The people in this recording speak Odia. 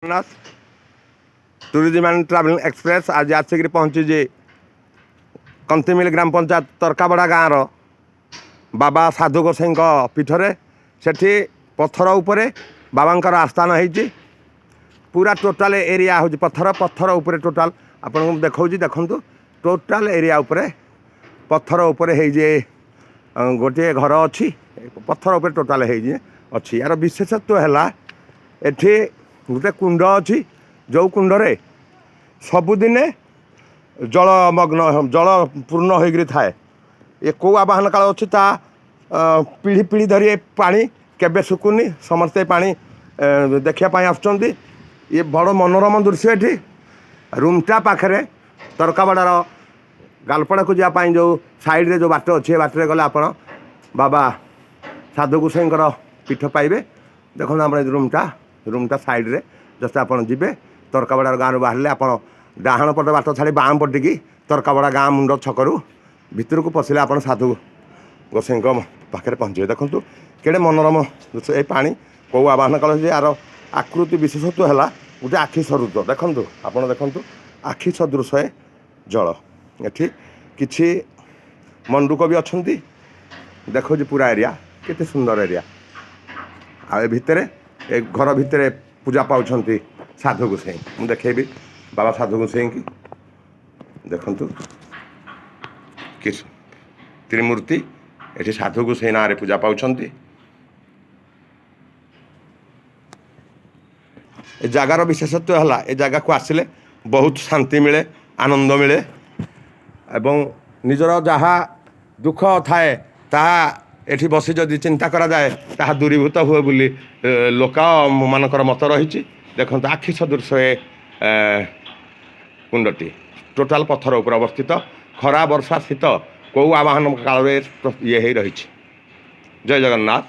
Jagannath tourism and travelling express ଆଜି ଆସିକିରି ପହଞ୍ଚିଛି କନ୍ତିମିଲ ଗ୍ରାମ ପଞ୍ଚାୟତ ତର୍କାବଡ଼ା ଗାଁର ବାବା ସାଧୁ ଗୋସାଇଙ୍କ ପୀଠରେ। ସେଠି ପଥର ଉପରେ ବାବାଙ୍କର ଆସ୍ଥାନ ହେଇଛି। ପୁରା ଟୋଟାଲ ଏରିଆ ହେଉଛି ପଥର। ପଥର ଉପରେ ଟୋଟାଲ ଆପଣଙ୍କୁ ଦେଖାଉଛି, ଦେଖନ୍ତୁ। ଟୋଟାଲ ଏରିଆ ଉପରେ ପଥର ଉପରେ ହେଇଛି, ଗୋଟିଏ ଘର ଅଛି। ପଥର ଉପରେ ଟୋଟାଲ ହେଇଛି ଅଛି। ଏହାର ବିଶେଷତ୍ୱ ହେଲା, ଏଠି ଗୋଟେ କୁଣ୍ଡ ଅଛି, ଯେଉଁ କୁଣ୍ଡରେ ସବୁଦିନେ ଜଳମଗ୍ନ, ଜଳ ପୂର୍ଣ୍ଣ ହୋଇକରି ଥାଏ। ଏ କେଉଁ ଆବାହନ କାଳ ଅଛି, ତା ପିଢ଼ି ପିଢ଼ି ଧରି ଏ ପାଣି କେବେ ଶୁଖୁନି। ସମସ୍ତେ ପାଣି ଦେଖିବା ପାଇଁ ଆସୁଛନ୍ତି। ଇଏ ବଡ଼ ମନୋରମ ଦୃଶ୍ୟ। ଏଠି ରୁମଟା ପାଖରେ ତରକାବାଡ଼ାର ଗାଲପଡ଼ାକୁ ଯିବା ପାଇଁ ଯେଉଁ ସାଇଡ଼ରେ ଯେଉଁ ବାଟ ଅଛି, ଏ ବାଟରେ ଗଲେ ଆପଣ ବାବା ସାଧୁ ଗୋସାଇଙ୍କର ପୀଠ ପାଇବେ। ଦେଖନ୍ତୁ, ଆପଣ ଏ ରୁମଟା ସାଇଡ଼ରେ ଜଷ୍ଟ ଆପଣ ଯିବେ। ତରକାବଡ଼ାର ଗାଁରୁ ବାହାରିଲେ ଆପଣ ଡାହାଣ ପଟ ବାଟ ଛାଡ଼ି ବାଁ ପଟିକି ତରକାବଡ଼ା ଗାଁ ମୁଣ୍ଡ ଛକରୁ ଭିତରକୁ ପଶିଲେ ଆପଣ ସାଧୁ ଗୋସାଇଙ୍କ ପାଖରେ ପହଞ୍ଚିବେ। ଦେଖନ୍ତୁ, କେଡ଼େ ମନୋରମ ଦୃଶ୍ୟ। ଏ ପାଣି କେଉଁ ଆବାହନ କଲେ ଯେ ଆର ଆକୃତି ବିଶେଷତ୍ୱ ହେଲା ଗୋଟେ ଆଖି ସଦୃଶ। ଦେଖନ୍ତୁ, ଆପଣ ଦେଖନ୍ତୁ, ଆଖି ସଦୃଶ ଏ ଜଳ। ଏଠି କିଛି ମଣ୍ଡୁକ ବି ଅଛନ୍ତି। ଦେଖୁଛି ପୁରା ଏରିଆ, କେତେ ସୁନ୍ଦର ଏରିଆ। ଆଉ ଏ ଭିତରେ, ଏ ଘର ଭିତରେ ପୂଜା ପାଉଛନ୍ତି ସାଧୁ ଗୋସାଇଁ। ମୁଁ ଦେଖେଇବି ବାବା ସାଧୁ ଗୋସାଇଁକି। ଦେଖନ୍ତୁ କି ତ୍ରିମୂର୍ତ୍ତି ଏଠି ସାଧୁ ଗୋସାଇଁ ନାଁରେ ପୂଜା ପାଉଛନ୍ତି। ଏ ଜାଗାର ବିଶେଷତ୍ୱ ହେଲା, ଏ ଜାଗାକୁ ଆସିଲେ ବହୁତ ଶାନ୍ତି ମିଳେ, ଆନନ୍ଦ ମିଳେ ଏବଂ ନିଜର ଯାହା ଦୁଃଖ ଥାଏ, ତାହା ଏଠି ବସି ଯଦି ଚିନ୍ତା କରାଯାଏ, ତାହା ଦୂରୀଭୂତ ହୁଏ ବୋଲି ଲୋକମାନଙ୍କର ମତ ରହିଛି। ଦେଖନ୍ତୁ, ଆଖି ସଦୃଶ ଏ କୁଣ୍ଡଟି ଟୋଟାଲ ପଥର ଉପରେ ଅବସ୍ଥିତ। ଖରା, ବର୍ଷା, ଶୀତ, କେଉଁ ଆବାହନ କାଳରେ ଇଏ ହେଇ ରହିଛି। ଜୟ ଜଗନ୍ନାଥ।